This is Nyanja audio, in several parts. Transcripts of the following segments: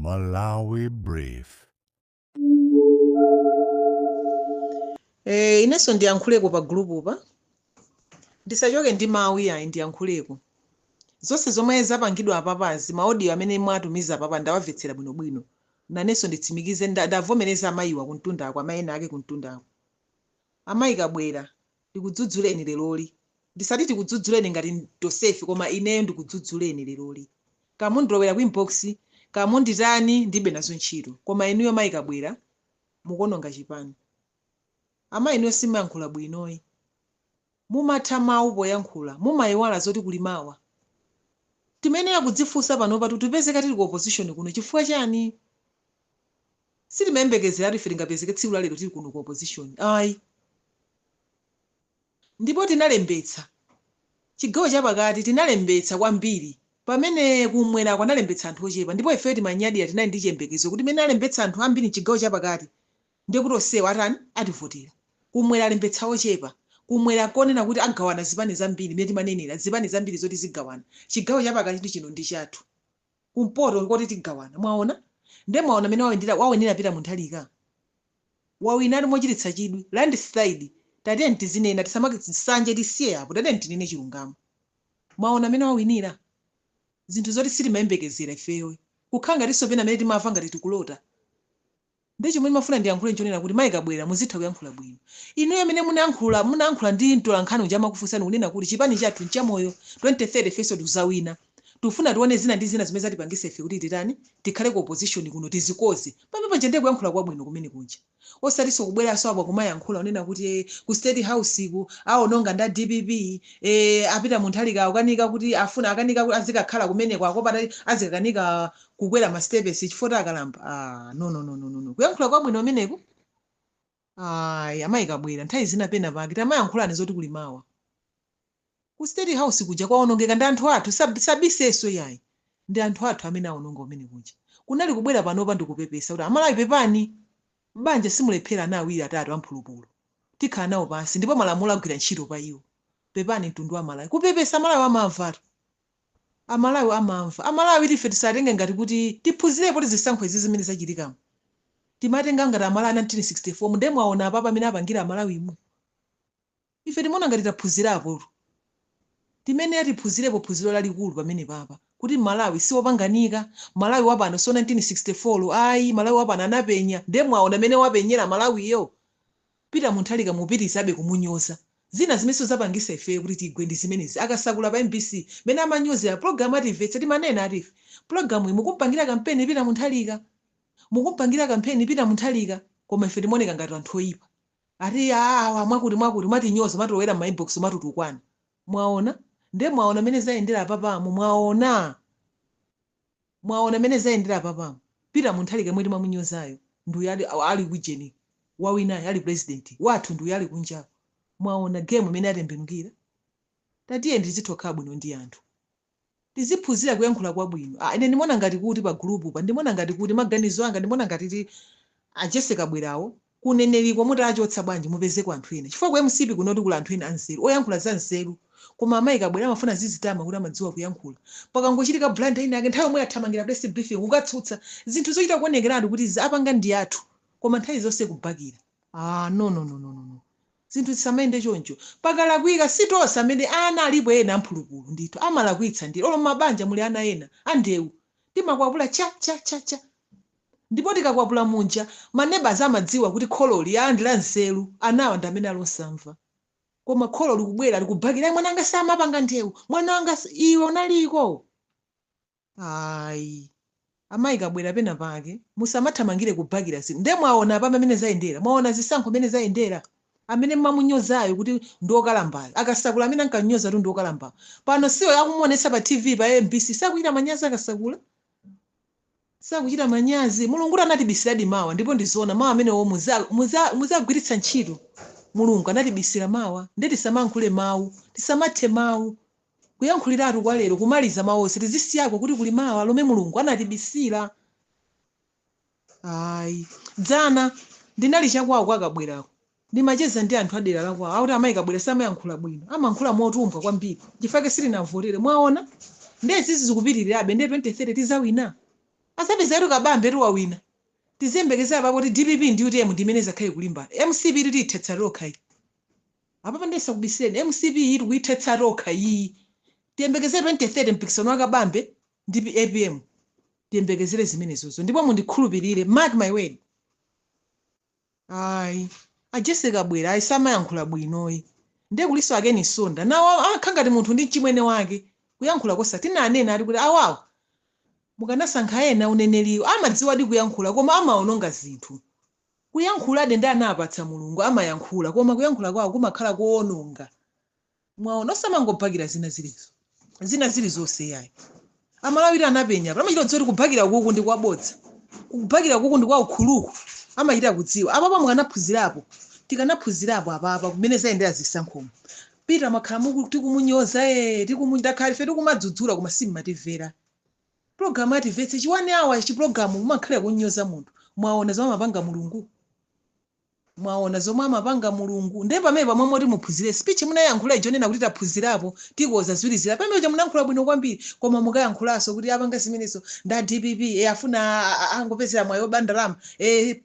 Malawi Brief. Inenso ndiyankhuleko pa group pa. Ndisachoke ndi mawu iyayi, ndiyankhuleko. Zonse zomwe zapangidwa apapazi, ma audio amene mwatumiza apapa ndawamvetsera bwinobwino. Nanenso nditsimikize, ndavomereza amayiwa kumtundako, amayi ena ake kumtundako. Amayi Kabwera, ndikudzudzuleni leroli. Ndisati tikudzudzuleni ngati tonsefe, koma ineyo ndikudzudzuleni leroli. Kamundilowera ku inbox, kamunditani, ndibe nazo ntchito. Koma inuyo mayi Kabwera, mukuononga chipani. Amayi, inuyo simuyankhula bwinoyi. Mumatha mawu poyankhula, mumayiwala zoti kuli mawa. Timayenera kudzifunsa panopa kuti tipezeka tili ku opposition kuno chifukwa chani? Sitimayembekezera ife tingapezeke tsiku la lero tili kuno ku opposition. Ayi. Ndipo tinalembetsa. Chigawo chapakati tinalembetsa kwambiri. Pamene kumwera analembetsa anthu ochepa, ndipo ifeyo timanyadira, tinali ndi chiyembekezo kuti mene alembetsa anthu ambiri mchigawo chapakati ndiye kuti onsewa atani, ativotera. Kumwera alembetsa ochepa. Kumwera konena kuti agawana zipani zambiri, mmene timanenera zipani zambiri zoti zigawana. Chigawo chapakati chino ndi chathu. Kumpoto koti tigawana. Mwaona? Ndiye mwaona mmene wawinira Peter Mutharika. Wawina ali mochititsa chidwi. Landslide. Tatiyeni tizinena, tisamasanje, tisiye apo, tatiyeni tinene chilungamo. Mwaona mmene wawinira? Zinthu zoti sitimayembekezera ifeyo. Kukhala ngatinso pena amene timamva ngati tikulota. Ndi chomwe ndimafuna ndiyankhule nchonena kuti mayi Kabwera, muzitha kuyankhula bwino. Inuyo amene munayankhula ndi mtolankhani uja amakufunsani kunena kuti chipani chathu nchamoyo, 2030 ifenso tikuzawina. Tikufuna tione zina ndi zina zimene zatipangisa ife kuti titani, tikhale ku opposition kuno, tizikoze. Pamene paja ndiye kuyankhula kwabwino kumene kuja. Osatinso kubweranso apo kumayankhula kunena kuti ku State House ku awononga nda DPP, apita Mutharika akukanika kuti afuna akanika kuti azikakhala kumeneko, akopata azikakanika kukwera ma steps chifukwa akalamba. Ah, no, no, no, no, no, no. Kuyankhula kwabwino kumeneku? Ayi, amayi Kabwera, nthawi zina pena pake tamayankhulani zoti kuli mawa. Ku State House kuja kwawonongeka ndi anthu athu, sabisenso yayi. Ndi anthu athu amene awononga kumene kuja. Kunali kubwera panopa ndikupepesa kuti amalawi pepani. Banja simulephera ana awiri atatu amphulupulu. Tikhala nawo pansi ndipo malamulo agwira ntchito pa iwo. Pepani mtundu wa Malawi. Kupepesa, Amalawi amamvatu. Amalawi amamva. Amalawi ife tisatenge ngati kuti tiphunzirepo tizisankho izi zimene zachitikamo. Timatenga ngati Amalawi 1964, ndiye mwaona apapa amene apangira Amalawimu. Ife timaona ngati taphunzirapo. Timene atiphunzirepo phunziro lalikulu pamene papa. Kuti Malawi siwopanganika. Malawi wapano so 1964, ayi, Malawi wapano anapenya. Ndiye mwaona amene wapenyera Malawiyo. Peter Mutharika mupitirizabe kumunyoza. Zina zimene zapangisa ifeyo kuti tigwe ndi zimenezi. Akasakula pa MBC mene amanyozera program, atimvetse, timanena atife. Program iyi mukumpangira kampeni Peter Mutharika. Mukumpangira kampeni Peter Mutharika, koma ife timaoneka ngati anthu oyipa. Ati awa mwakuti mwakuti, mwatinyoza, mwatolowera m'ma inbox, mwatutukwana. Mwaona? Ndiye mwaona mene zayendera apapamo, mwaona? Mwaona mene zayendera apapamo. Peter Mutharika mwe timamunyozayo nduyo ali kujeni wawinayo, ali president wathu nduyo ali kunjako. Mwaona game imene atembenukira? Tatiye tizitha bwino ndi anthu. Tiziphunzira kuyankhula kwabwino. Ah, ine ndimaona ngati kuti pa group pa, ndimaona ngati kuti maganizo anga, ndimaona ngati ti a Jesse Kabwerawo kuneneriko mutachotsa bwanji, mupezeko anthu ena, chifukwa ku MCP kunoti kuli anthu ena anzeru oyankhula za nzeru. Koma amayi Kabwera amafuna zizitama kuti amadziwa kuyankhula. Pakangochitika blunder ina yake, nthawi yomwe athamangira press briefing kukatsutsa zinthu zochita kuonekeratu kuti apanga ndi athu, koma nthawi zonse kubakira. Ah, no, no, no, no, no, no. Zinthu zisamayende choncho. Pakalakwika, si tonse amene ana alipo ena amphulupulu ndithu, amalakwitsa ndithu. Olo mabanja muli ana ena andewu, timakwapula cha cha cha cha, ndipo tikakwapula munja maneighbours amadziwa kuti khololi ndi la nzeru, anawa ndi amene alosamva. Koma kholo likubwera likubakira, "Mwana wanga samapanga ndewu, mwana wanga iwe unaliko." Ayi, amayi Kabwera, pena pake musamathamangire kubakira zinthu. Ndiye mwaona apa pamene zayendera, mwaona zisankho amene zayendera. Amene mmamunyozayo kuti ndi okalambayo, Akasakula, amene ankanyoza kuti ndi okalambayo, pano siwo akumuonetsa pa TV pa MBC. Sakuchita manyazi Akasakula? Sakuchita manyazi? Mulungu anatibisiradi mawa, ndipo ndizoona mawa amenewo muzagwiritsa ntchito. Mulungu anatibisira mawa, ndiye tisamayankhule mawu, tisamathe mawu kuyankhuliratu kwa lero, kumaliza mawu onse. Tizisiyako kuti kuli mawa lomwe Mulungu anatibisira. Ayi, dzana ndinali chakwawo kwa Kabwerako, ndimacheza ndi anthu adera lakwawo, akuti amayi Kabwera samayankhula bwino, amayankhula motumbwa kwambiri, chifukwa sitinavotere. Mwaona? Ndiye zizi zikupitirirabe, ndiye 2030 tizawina. Azapeza Kabambe wawina. Tiziyembekezera apapo kuti DPP ndi UTM ndimene zakhale kulimbana. MCP titithetsa tokha iyi. Apapa ndisakubisireni, MCP iyi tikuyithetsa tokha iyi. Tiyembekezere 2030 mpikisano wa Kabambe ndi APM. Tiyembekezere zimenezozo ndipo mundikhulupirire, mark my word. Ayi, a Jessie Kabwila ayi, samayankhula bwinoyi. Ndiye kuliso a Ken Msonda nawo akha ngati munthu ndi mchimwene wake kuyankhula kosa tinanena ati kuti awawa mukanasankha ena uneneriwo amadziwadi kuyankhula, koma amaononga zinthu. Kuyankhulade ndi anapatsa Mulungu, amayankhula, koma kuyankhula kwawo kumakhala koononga. Mwaona, osamangobhakira zina zilizo zina zilizonse yayi. Amalawira anapenya amachita kudziwa kuti kubhakira kuku ndi kwabodza, kubhakira kuku ndi kwa ukhuluku, amachita kudziwa. Apapa mukanaphunzirapo, tikanaphunzirapo apapa kumene zayendera zisankhomo. Peter makhala muku tikumunyoza, ndakhala ife tikumadzudzula, koma simmatimvera. Pulogalamu atimvetse chiwani awa chipulogalamu mumakhala kunyoza munthu. Mwaona zomwe amapanga Mulungu, mwaona zomwe amapanga Mulungu. Ndiye pamene pamwe moti muphunzire speech munayankhula ijo nena kuti taphunzirapo, tikoza ziwiri zira, pamene uja munayankhula bwino kwambiri, koma mukayankhulanso kuti apanga zimenezo nda DPP, afuna angopezera mwayi oba ndalama,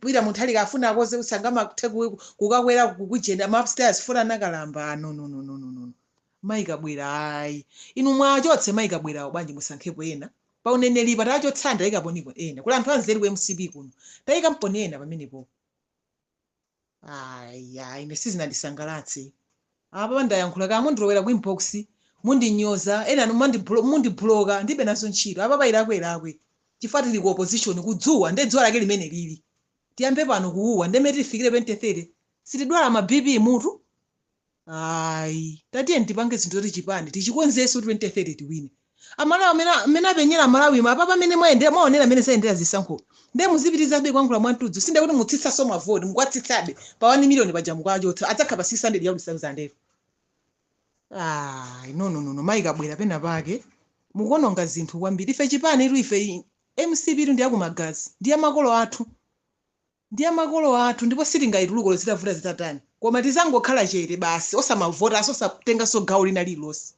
Peter Mutharika afuna akoze usangamathe kukakwera kujenda ma upstairs funa anakalamba. No, no, no, no, no, no. Mayi Kabwila, ayi, inu mwachotse mayi Kabwilawo bwanji, musankhepo ena pa uneneripa. Tachotsani, tayikaponipo ena. Kuli anthu anzeru ku MCP kuno, tayikamponi ena pamenepo. Ayi, ayi, ine sizinandisangalatse. Apa ndayankhula kaya mundilowera ku inbox, mundinyoza, ena mundibloka, ndibe nazo ntchito. Apa pailakwe ilakwe chifukwa tili ku opposition kudzuwa, nde dzuwa lake limene lili tiyambe pano kuuwa, ndemene tifikire 2030 sitidwala ma BP mutu. Ayi, tatiye tipange zinthu zoti chipani tichikonzenso, 2030 tiwine. Amalawi amene apenyera Amalawi apa pamene mwayendera, mwaonera amene zayendera zisankho, nde muzipitizabe kuyankhula mwamtudzu. Sinde kuti mutsitsaso mavoti, mukuwatsitsabe pa 1 million paja, mukuwachotsa, adzakhala pa 600 yakuti 1000. Ayi, no, no, no, no. Mayi Kabwila, pena pake mukuononga zinthu kwambiri. Ife chipani itu, ife MCP itu ndi yakumagazi, ndi ya makolo athu, ndi ya makolo athu, ndipo sitingayituluko zitavuta zitatani, koma tizangokhala chete basi, osamavota, osatenganso gawo lina lililonse.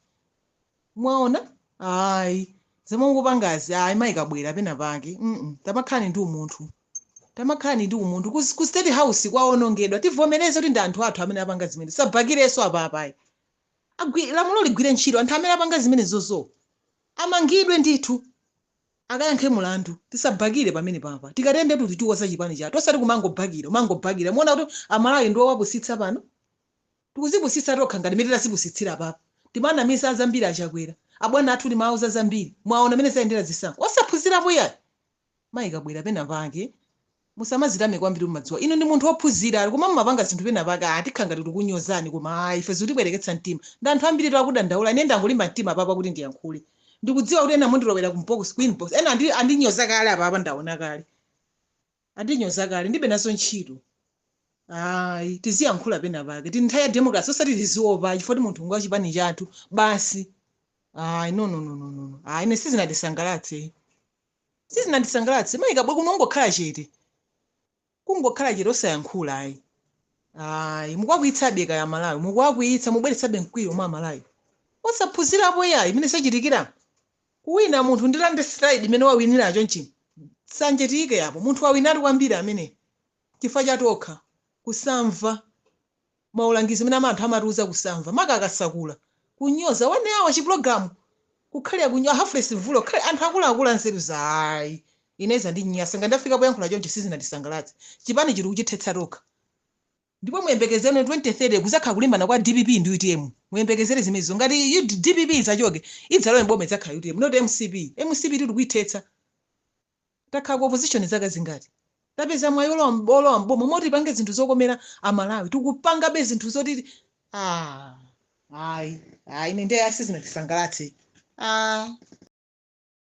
Mwaona, ayi, zomwe mukupangazi, ayi, mayi Kabwila, pena pake tamakhalani ndi umunthu, tamakhalani ndi umunthu. Ku State House kwaonongedwa, tivomereze kuti ndi anthu athu amene apanga zimene sabakireso apapayi. Lamulo ligwire ntchito, anthu amene apanga zimene zozo amangidwe ndithu, akayankhe mulandu. Tisabakire pamene papa, tikatende kuti tiwoza chipani chathu, osati kumangobakira, kumangobakira. Muona kuti Amalawi ndi owapusitsa pano, tikuzipusitsa tokha ngati mene tazipusitsira papa. Timanamisa zambiri Achakwera, abwana athu timawauza zambiri. Mwaona mene zayendera zisankho, osaphunzirapo yayi. Mayi Kabwila, pena pake musamazitame kwambiri. Mumadziwa inu ndi munthu wophunzira, koma mumapanga zinthu pena pake atikha ngati tikunyozani, koma ayi, ife zikutibwereketsa mtima ndi anthu ambiri takudandaula. Ine ndangolimba mtima papa kuti ndiyankhule. Ndikudziwa kuti ena mundilowera ku box, ku inbox, ena andinyoza kale apapa, ndaona kale andinyoza kale, ndibe nazo ntchito. Ayi, tiziyankhula pena pake, tili nthawi ya democracy, osati tiziopa chifukwa kuti munthu ngwa chipani chathu basi. Ayi, no, no, no, no, no, no. Ayi, ine sizinandisangalatse, sizinandisangalatse. Mayi Kabwila, kuno ungokhala chete, kungokhala chete osayankhula. Ayi, ayi, mukuwakwiyitsabe kaya Malawi, mukuwakwiyitsa, mubweretsabe mkwiyo mwa Malawi. Osaphunzirapo yayi imene sachitikira kuwina munthu ndi landslide imene wawiniracho nchimo sanje tiyike apo. Munthu wawinatu kwambiri amene chifukwa chatokha kusamva maulangizo amene anthu amatiuza, kusamva makakasakula, kunyoza one hour chipulogalamu, kukhalira kunyoza Humphrey Mvula, kukhale anthu akuluakulu anzeru zayi. Ineza ndi nyasa ngati ndafika poyankhula choncho, sizinandisangalatse. Chipani chili kuchithetsa tokha, ndipo muyembekezere 2030 kuzakhala kulimbana kwa DPP ndi UTM. Muyembekezere zimenezo. Ngati DPP idzachoke, idzalowe mboma, idzakhala UTM, not MCP. MCP tili kuithetsa. Takhala ku opposition zaka zingati? Tapeza mwayi olowa mboma moti tipange zinthu zokomera Amalawi, tikupangabe zinthu zoti ah, ayi, ayi, ine ndiye sizinandisangalatse. Ah.